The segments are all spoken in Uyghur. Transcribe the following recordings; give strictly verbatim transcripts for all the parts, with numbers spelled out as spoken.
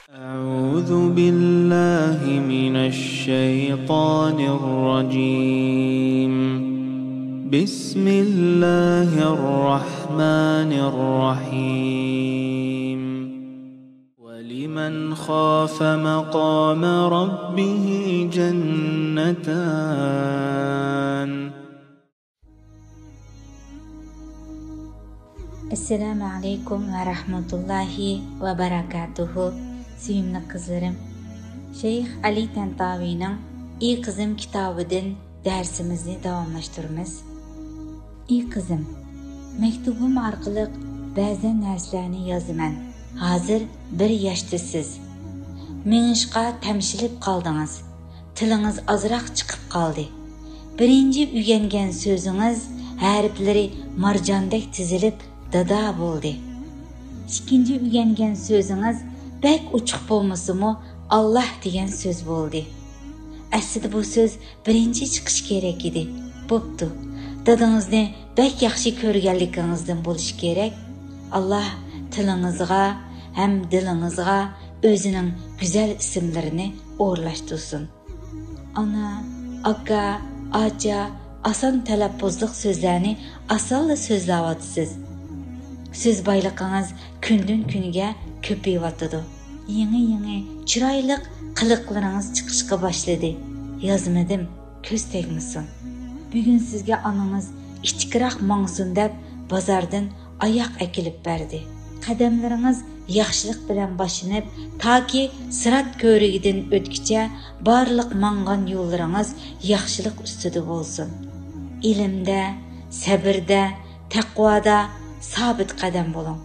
أعوذ بالله من الشيطان الرجيم. بسم الله الرحمن الرحيم. ولمن خاف مقام ربه جنتان. ئەسسالامۇ ئەلەيكۇم ۋە رەھمەتۇللاھى ۋە بەرەكاتۇھۇ. سۆيۈملۈك قىزلىرىم، شەيخ ئەلى تەنتاۋىنىڭ ئى قىزىم كىتابىدىن دەرسىمىزنى داۋاملاشتۇرىمىز. ئى قىزىم، مەكتۇبۇم ئارقىلىق بەزەن نەرسىلەرنى يازىمەن. ھازىر بىر ياشتىسىز. مېڭىشقا تەمشىلىپ قالدىڭىز. تىلىڭىز ئازراق چىقىپ قالدى. بىرىنچى ئۆگەنگەن سۆزىڭىز ھەرپلىرى مارجاندەك تىزىلىپ دادا بولدى. ئىككىنچى ئۆگەنگەن سۆزىڭىز بەك ئوچۇق بولمىسىمۇ، ئاللاھ دېگەن سۆز بولدى. ئەسلىدە بۇ سۆز بىرىنچى چىقىشى كېرەك ئىدى. بوپتۇ. دادىڭىزنى بەك ياخشى كۆرگەنلىكىڭىزدىن بولۇشى كېرەك. ئاللاھ تىلىڭىزغا ھەم دىلىڭىزغا ئۆزىنىڭ گۈزەل ئىسىملىرىنى ئورۇنلاشتۇرسۇن. ئانا، ئاكا، ئاچا، ئاسان تەلەپپۇزلۇق سۆزلەرنى ئاسانلا سۆزلەۋاتىسىز. سۆز بايلىقىڭىز كۈندىن-كۈنگە كۆپىيىۋاتىدۇ. يېڭى-يېڭى چىرايلىق قىلىقلىرىڭىز چىقىشقا باشلىدى. يازمىدىم، كۆز تەگمىسۇن. بۈگۈن سىزگە ئانىڭىز ئىتتىكراق ماڭسۇن دەپ بازاردىن ئاياق ئەكېلىپ بەردى. قەدەملىرىڭىز ياخشىلىق بىلەن باشلىنىپ، تاكى سىرات كۆۋرۈكىدىن ئۆتكۈچە بارلىق ماڭغان يوللىرىڭىز ياخشىلىق ئۈستىدە بولسۇن. ئىلىمدە، سەبرىدە، تەقۋادا سابىت قەدەم بولۇڭ.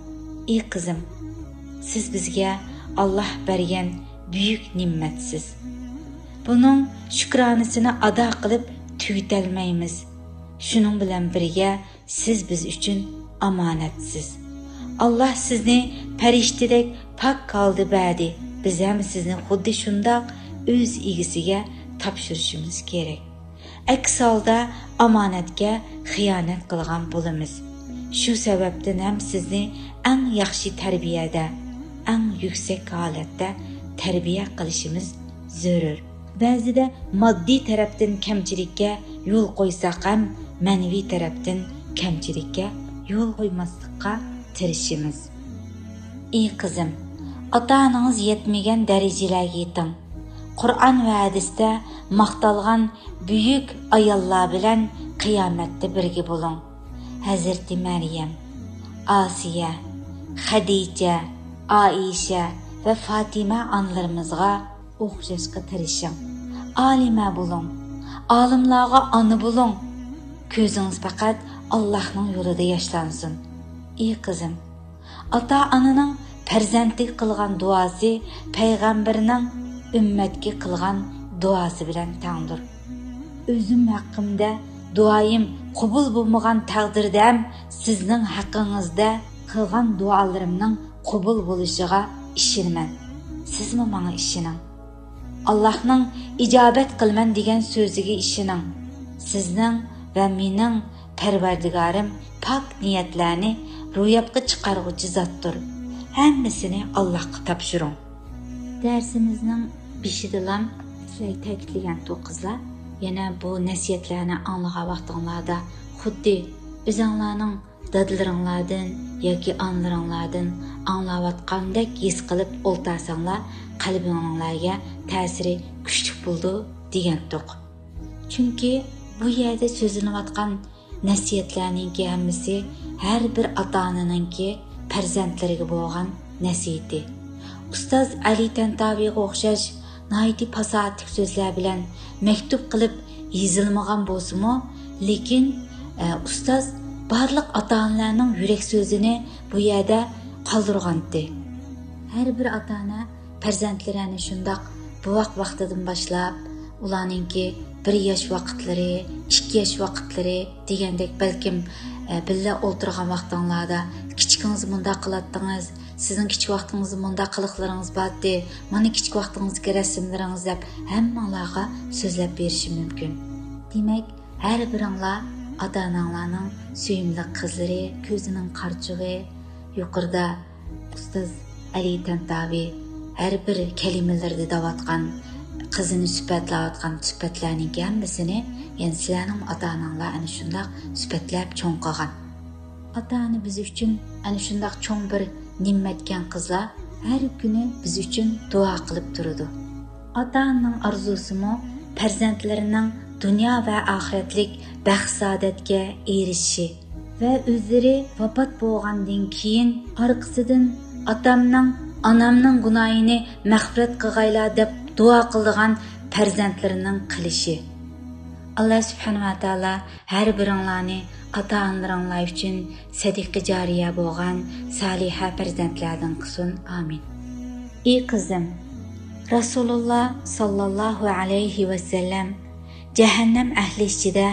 ئى قىزىم، سىز بىزگە ئاللاھ بەرگەن بۈيۈك نېمەتسىز. بۇنىڭ شۈكرانىسىنى ئادا قىلىپ تۈگىتەلمەيمىز. شۇنىڭ بىلەن بىرگە، سىز بىز ئۈچۈن ئامانەتسىز. ئاللاھ سىزنى پەرىشتىدەك پاك ھالدا بەردى. بىز ھەم سىزنى خۇددى شۇنداق ئۆز ئىگىسىگە تاپشۇرۇشىمىز كېرەك. ئەكس ھالدا ئامانەتكە خىيانەت قىلغان بولىمىز. شۇ سەۋەبتىن ھەم سىزنى ئەڭ ياخشى تەربىيەدە، ئەڭ يۈكسەك ھالەتتە تەربىيە قىلىشىمىز زۆرۈر. بەزىدە ماددىي تەرەپتىن كەمچىلىككە يول قويساق ھەم، مەنىۋى تەرەپتىن كەمچىلىككە يول قويماسلىققا تىرىشىمىز. ئى قىزىم، ئاتا-ئانىڭىز يەتمىگەن دەرىجىلەرگە يېتىڭ. قۇرئان ۋە ھەدىستە ماختالغان بۈيۈك ئاياللار بىلەن قىيامەتتە بىرگە بولۇڭ. ھەزرىتى مەريەم، ئاسىيە، خەدىچە، ئائىشە ۋە فاتىمە ئانىلىرىمىزغا ئوخشاشقا تىرىشىڭ. ئالىمە بولۇڭ. ئالىملارغا ئانا بولۇڭ. كۆزىڭىز پەقەت ئاللاھنىڭ يولىدا ياشلانسۇن. ئى قىزىم، ئاتا-ئانىنىڭ پەرزەنتىگە قىلغان دۇئاسى پەيغەمبىرىنىڭ ئۈممەتكە قىلغان دۇئاسى بىلەن تەڭدۇر. ئۆزۈم ھەققىمدە دۇئايىم قوبۇل بولمىغان تەقدىردە ھەم سىزنىڭ ھەققىڭىزدە قىلغان دۇئالىرىمنىڭ قوبۇل بولۇشىغا ئىشىنىمەن. سىزمۇ ماڭا ئىشىنىڭ. ئاللاھنىڭ ئىجابەت قىلىمەن دېگەن سۆزىگە ئىشىنىڭ. سىزنىڭ ۋە مېنىڭ پەرۋەردىگارىم پاك نىيەتلەرنى روياپقا چىقارغۇچى زاتتۇر. ھەممىسىنى ئاللاھقا تاپشۇرۇڭ. دەرسىمىزنىڭ بېشىدىلام سىلەرگە تەكىتلىگەنتۇق قىزلار، يەنە بۇ نەسىھەتلەرنى ئاڭلىغان ۋاقتىڭلاردا خۇددى ئۆزەڭلارنىڭ دادىلىرىڭلاردىن ياكى ئانىلىرىڭلاردىن ئاڭلاۋاتقاندەك ھېس قىلىپ ئولتۇرساڭلار، قەلبىڭلارگە تەسىرى كۈچلۈك بولىدۇ دېگەنتۇق. چۈنكى بۇ يەردە سۆزلىنىۋاتقان نەسىھەتلەرنىڭكى ھەممىسى ھەر بىر ئاتا-ئانىنىڭكى پەرزەنتلىرىگە بولغان نەسىھىتى. ئۇستاز ئەلى تەنتاۋىغا ئوخشاش ناھايىتى پاساھەتلىك سۆزلەر بىلەن مەكتۇپ قىلىپ يېزىلمىغان بولسىمۇ، لېكىن، ئە، ئۇستاز بارلىق ئاتا-ئانىلارنىڭ يۈرەك سۆزىنى بۇ يەردە قالدۇرغانتى. ھەر بىر ئاتا-ئانا پەرزەنتلىرى ئەنە شۇنداق بوۋاق ۋاقتىدىن باشلاپ، ئۇلارنىڭكى بىر ياش ۋاقىتلىرى، ئىككى ياش ۋاقىتلىرى دېگەندەك، بەلكىم، ئە، بىللە ئولتۇرغان ۋاقتىڭلاردا، كىچىكىڭىز مۇنداق قىلاتتىڭىز، سىزنىڭ كىچىك ۋاقتىڭىزدا مۇنداق قىلىقلىرىڭىز بارتى، مانا كىچىك ۋاقتىڭىزدىكى رەسىملىرىڭىز دەپ ھەممىڭلارغا سۆزلەپ بېرىشى مۇمكىن. دېمەك، ھەر بىرىڭلار ئاتا-ئاناڭلارنىڭ سۆيۈملۈك قىزلىرى، كۆزىنىڭ قارىچۇغى، يۇقىرىدا ئۇستاز ئەلى تەنتاۋى ھەر بىر كەلىمىلىرىدە دەۋاتقان، قىزىنى سۈپەتلەۋاتقان سۈپەتلەرنىڭكى ھەممىسىنى، يەنى سىلەرنىڭ ئاتا-ئاناڭلار ئەنە شۇنداق سۈپەتلەپ چوڭ قىلغان. ئاتا-ئانا بىز ئۈچۈن ئەنە شۇنداق چوڭ بىر نېمەتكەن قىزلار، ھەر كۈنى بىز ئۈچۈن دۇئا قىلىپ تۇرىدۇ. ئاتا-ئانىنىڭ ئارزۇسىمۇ پەرزەنتلىرىنىڭ دۇنيا ۋە ئاخىرەتلىك بەخت-سائادەتكە ئېرىشىشى ۋە ئۆزلىرى ۋاپات بولغاندىن كېيىن ئارقىسىدىن ئاتامنىڭ، ئانامنىڭ گۇناھىنى مەغپىرەت قىلغايلا دەپ دۇئا قىلىدىغان پەرزەنتلىرىنىڭ قىلىشى. ئاللا سۇبھانەھۇ ۋە تائالا ھەر بىرىڭلارنى ئاتا-ئانىلىرىڭلار ئۈچۈن سەدىقە جارىيە بولغان سالىھە پەرزەنتلەردىن قىلسۇن. ئامىن. ئى قىزىم، رەسۇلۇللا ساللاللاھۇ ئەلەيھى ۋەسەللەم جەھەننەم ئەھلى ئىچىدە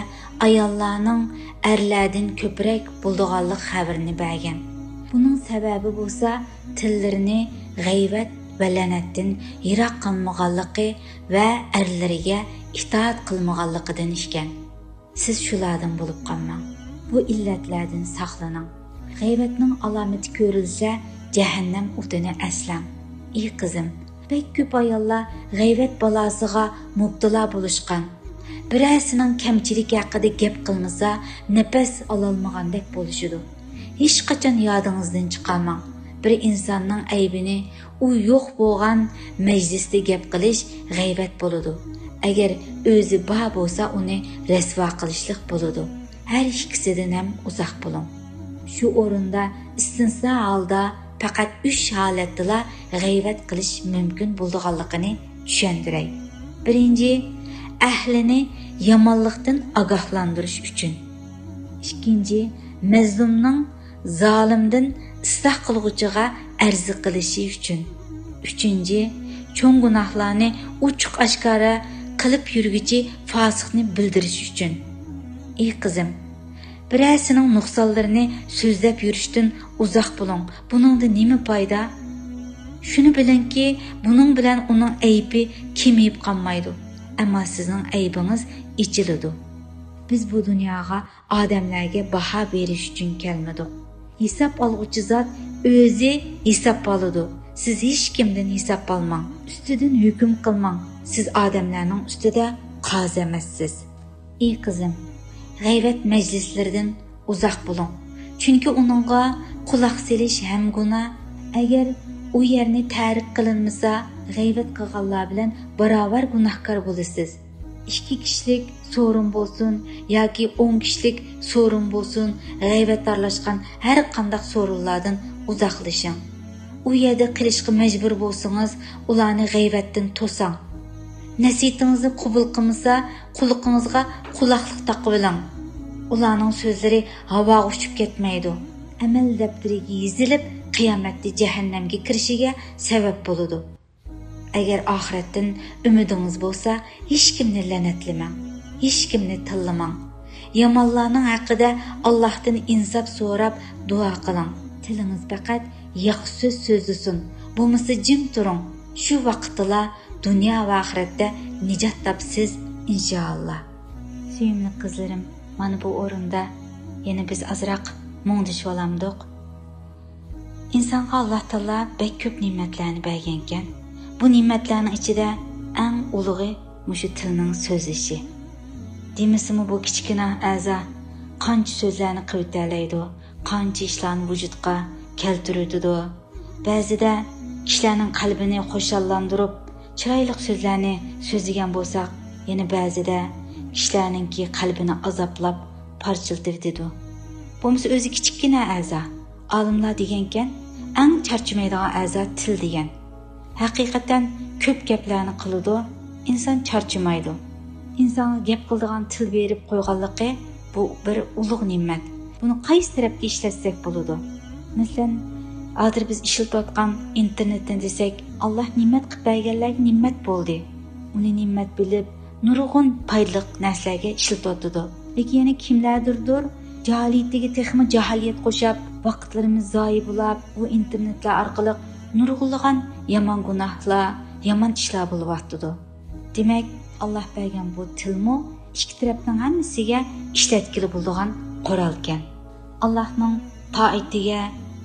ئاياللارنىڭ ئەرلەردىن كۆپرەك بولىدىغانلىق خەۋىرىنى بەرگەن. بۇنىڭ سەۋەبى بولسا تىللىرىنى غەيۋەت ۋە لەنەتتىن يىراق قىلمىغانلىقى ۋە ئەرلىرىگە ئىتائەت قىلمىغانلىقىدىن ئىكەن. سىز شۇلاردىن بولۇپ قالماڭ. بۇ ئىللەتلەردىن ساقلىنىڭ. غەيۋەتنىڭ ئالامىتى كۆرۈلسە، جەھەننەم ئوتىنى ئەسلەڭ. ئى قىزىم، بەك كۆپ ئاياللار غەيۋەت بالاسىغا مۇپتىلا بولۇشقان. بىرەرسىنىڭ كەمچىلىكى ھەققىدە گەپ قىلمىسا، نەپەس ئالالمىغاندەك بولۇشىدۇ. ھېچقاچان يادىڭىزدىن چىقارماڭ. بىر ئىنساننىڭ ئەيىبىنى ئۇ يوق بولغان مەجلىستە گەپ قىلىش غەيۋەت بولىدۇ. ئەگەر ئۆزى بار بولسا، ئۇنى رەسۋا قىلىشلىق بولىدۇ. ھەر ئىككىسىدىن ھەم ئۇزاق بولۇڭ. شۇ ئورۇندا ئىستىسنا ھالدا پەقەت ئۈچ ھالەتتىلا غەيۋەت قىلىش مۇمكىن بولىدىغانلىقىنى چۈشەندۈرەي. بىرىنچى، ئەھلىنى يامانلىقتىن ئاگاھلاندۇرۇش ئۈچۈن. ئىككىنچى، مەزلۇمنىڭ زالىمدىن ئىسلاھ قىلغۇچىغا ئەرز قىلىشى ئۈچۈن. ئۈچىنچى، چوڭ گۇناھلارنى ئوچۇق-ئاشكارا قىلىپ يۈرگۈچى فاسىقنى بىلدۈرۈش ئۈچۈن. ئى قىزىم، بىرەرسىنىڭ نۇقسانلىرىنى سۆزلەپ يۈرۈشتىن ئۇزاق بولۇڭ. بۇنىڭدا نېمە پايدا؟ شۇنى بىلىڭكى، بۇنىڭ بىلەن ئۇنىڭ ئەيىبى كېمىيىپ قالمايدۇ. ئەمما سىزنىڭ ئەيىبىڭىز ئېچىلىدۇ. بىز بۇ دۇنياغا ئادەملەرگە باھا بېرىش ئۈچۈن كەلمىدۇق. ھېساب ئالغۇچى زات ئۆزى ھېساب ئالىدۇ. سىز ھېچكىمدىن ھېساب ئالماڭ. ئۈستىدىن ھۆكۈم قىلماڭ. سىز ئادەملەرنىڭ ئۈستىدە قازى ئەمەسسىز. ئى قىزىم، غەيۋەت مەجلىسلىرىدىن ئۇزاق بولۇڭ. چۈنكى ئۇنىڭغا قۇلاق سېلىش ھەم گۇناھ. ئەگەر ئۇ يەرنى تەرك قىلىنمىسا، غەيۋەت قىلغانلار بىلەن باراۋەر گۇناھكار بولىسىز. ئىككى كىشىلىك سورۇن بولسۇن ياكى ئون كىشىلىك سورۇن بولسۇن، غەيۋەت ئارىلاشقان ھەر قانداق سورۇنلاردىن ئۇزاقلىشىڭ. ئۇ يەردە قېلىشقا مەجبۇر بولسىڭىز، ئۇلارنى غەيۋەتتىن توساڭ. نەسىھىتىڭىزنى قوبۇل قىلمىسا، قۇلىقىڭىزغا قۇلاقلىق تاقىۋېلىڭ. ئۇلارنىڭ سۆزلىرى ھاۋاغا ئۇچۇپ كەتمەيدۇ. ئەمەل دەپتىرىگە يېزىلىپ، قىيامەتتە جەھەننەمگە كىرىشىگە سەۋەب بولىدۇ. ئەگەر ئاخىرەتتىن ئۈمىدىڭىز بولسا، ھېچكىمنى لەنەتلىمەڭ، ھېچكىمنى تىللىماڭ. يامانلارنىڭ ھەققىدە ئاللاھتىن ئىنساپ سوراپ دۇئا قىلىڭ. تىلىڭىز پەقەت ياخشى سۆز سۆزلىسۇن، بولمىسا جىم تۇرۇڭ. شۇ ۋاقىتتىلا دۇنيا ۋە ئاخىرەتتە نىجات تاپىسىز، ئىنشائاللا. سۆيۈملۈك قىزلىرىم، مانا بۇ ئورۇندا يەنە بىز ئازراق مۇڭدىشىۋالامدۇق؟ ئىنسانغا ئاللا تائالا بەك كۆپ نېمەتلەرنى بەرگەنكەن. بۇ نېمەتلەرنىڭ ئىچىدە ئەڭ ئۇلۇغى مۇشۇ تىلنىڭ سۆزلىشى. دېمىسىمۇ بۇ كىچىككىنە ئەزا قانچە سۆزلەرنى قىلىۋېتەلەيدۇ، قانچە ئىشلارنى ۋۇجۇدقا كەلتۈرۈۋېتىدۇ. بەزىدە كىشىلەرنىڭ قەلبىنى خۇشاللاندۇرۇپ، چىرايلىق سۆزلەرنى سۆزلىگەن بولساق، يەنە بەزىدە كىشىلەرنىڭكى قەلبىنى ئازابلاپ، پارچىلىتىۋېتىدۇ. بولمىسا ئۆزى كىچىككىنە ئەزا. ئالىملار دېگەنكەن، ئەڭ چارچىمايدىغان ئەزا تىل دېگەن. ھەقىقەتەن كۆپ گەپلەرنى قىلىدۇ، ئىنسان چارچىمايدۇ. ئىنسانغا گەپ قىلىدىغان تىل بېرىپ قويغانلىقى، بۇ بىر ئۇلۇغ نېمەت. بۇنى قايسى تەرەپكە ئىشلەتسەك بولىدۇ؟ مەسىلەن، ھازىر بىز ئىشلىتىۋاتقان ئىنتېرنېتنى دېسەك، ئاللا نېمەت قىلىپ بەرگەنلەرگە نېمەت بولدى. ئۇنى نېمەت بىلىپ، نۇرغۇن پايدىلىق نەرسىلەرگە ئىشلىتىۋاتىدۇ. لېكىن يەنە كىملەردۇردۇر جاھىلىيىتىگە تېخىمۇ جاھىلىيەت قوشاپ، ۋاقىتلىرىمىز زايە بولاپ، بۇ ئىنتېرنېتلار ئارقىلىق نۇرغۇنلىغان يامان گۇناھلار، يامان ئىشلار بولۇۋاتىدۇ. دېمەك، ئاللا بەرگەن بۇ تىلمۇ ئىككى تەرەپنىڭ ھەممىسىگە ئىشلەتكىلى بولىدىغان قورالكەن. ئاللانىڭ تائىتىگە،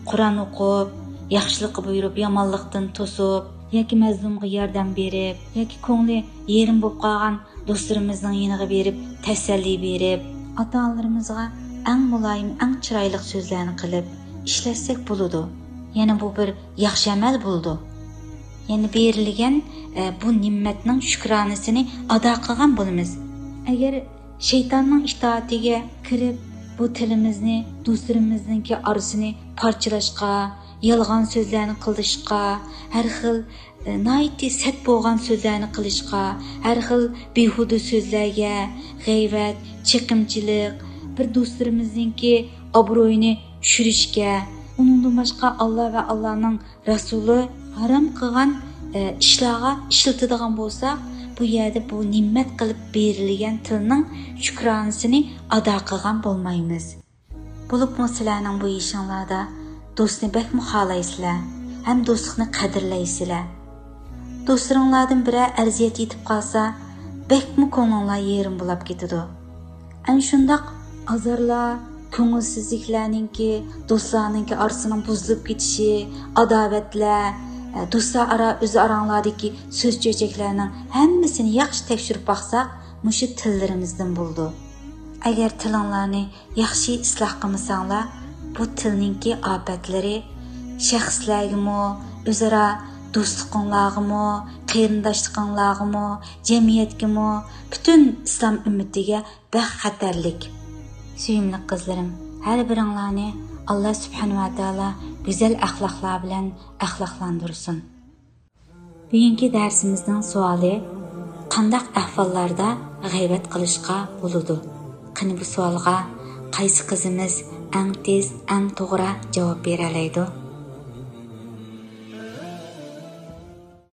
قۇرئان ئوقۇپ، ياخشىلىققا بۇيرۇپ، يامانلىقتىن توسۇپ، ياكى مەزلۇمغا ياردەم بېرىپ، ياكى كۆڭلى يېرىم بولۇپ قالغان دوستلىرىمىزنىڭ يېنىغا بېرىپ تەسەللى بېرىپ، ئاتا-ئانىلىرىمىزغا ئەڭ مۇلايىم، ئەڭ چىرايلىق سۆزلەرنى قىلىپ ئىشلەتسەك بولىدۇ. يەنە بۇ بىر ياخشى ئەمەل بولىدۇ. يەنى بېرىلگەن، ئە، بۇ نېمەتنىڭ شۈكرانىسىنى ئادا قىلغان بولىمىز. ئەگەر شەيتاننىڭ ئىتائىتىگە كىرىپ، بۇ تىلىمىزنى دوستلىرىمىزنىڭكى ئارىسىنى پارچىلاشقا، يالغان سۆزلەرنى قىلىشقا، ھەر خىل، ئە، ناھايىتى سەت بولغان سۆزلەرنى قىلىشقا، ھەر خىل بىھۇدە سۆزلەرگە، غەيۋەت، چېقىمچىلىق، بىر دوستلىرىمىزنىڭكى ئابرۇيىنى چۈشۈرۈشكە، ئۇنىڭدىن باشقا ئاللا ۋە ئاللانىڭ رەسۇلى ھارام قىلغان، ئە، ئىشلارغا ئىشلىتىدىغان بولساق، بۇ يەردە بۇ نېمەت قىلىپ بېرىلگەن تىلنىڭ شۈكرانىسىنى ئادا قىلغان بولمايمىز. بولۇپمۇ سىلەرنىڭ بۇ يېشىڭلاردا دوستنى بەكمۇ خالايسىلەر ھەم دوستلۇقنى قەدىرلەيسىلەر. دوستلىرىڭلاردىن بىرەر ئەزىيەت يېتىپ قالسا، بەكمۇ كۆڭلۈڭلار يېرىم بولاپ كېتىدۇ. ئەنە شۇنداق ئازارلار، كۆڭۈلسىزلىكلەرنىڭكى، دوستلارنىڭكى ئارىسىنىڭ بۇزۇلۇپ كېتىشى، ئاداۋەتلەر، ئە، دوستلار ئارا، ئۆز ئاراڭلاردىكى سۆز چۆچەكلەرنىڭ ھەممىسىنى ياخشى تەكشۈرۈپ باقساق، مۇشۇ تىللىرىمىزدىن بولىدۇ. ئەگەر تىلىڭلارنى ياخشى ئىسلاھ قىلمىساڭلار، بۇ تىلنىڭكى ئاپەتلىرى شەخسلەرگىمۇ، ئۆزئارا دوستلۇقۇڭلارغىمۇ، قېرىنداشلىقىڭلارغىمۇ، جەمئىيەتكىمۇ، پۈتۈن ئىسلام ئۈممىتىگە بەك خەتەرلىك. سۆيۈملۈك قىزلىرىم، ھەر بىرىڭلارنى ئاللا سۇبھانەھۇ ۋە تائالا گۈزەل ئەخلاقلار بىلەن ئەخلاقلاندۇرسۇن. بۈگۈنكى دەرسىمىزنىڭ سوئالى: قانداق ئەھۋاللاردا غەيۋەت قىلىشقا بولىدۇ؟ قېنى، بۇ سوئالغا قايسى قىزىمىز ئەڭ تېز، ئەڭ توغرا جاۋاب بېرەلەيدۇ؟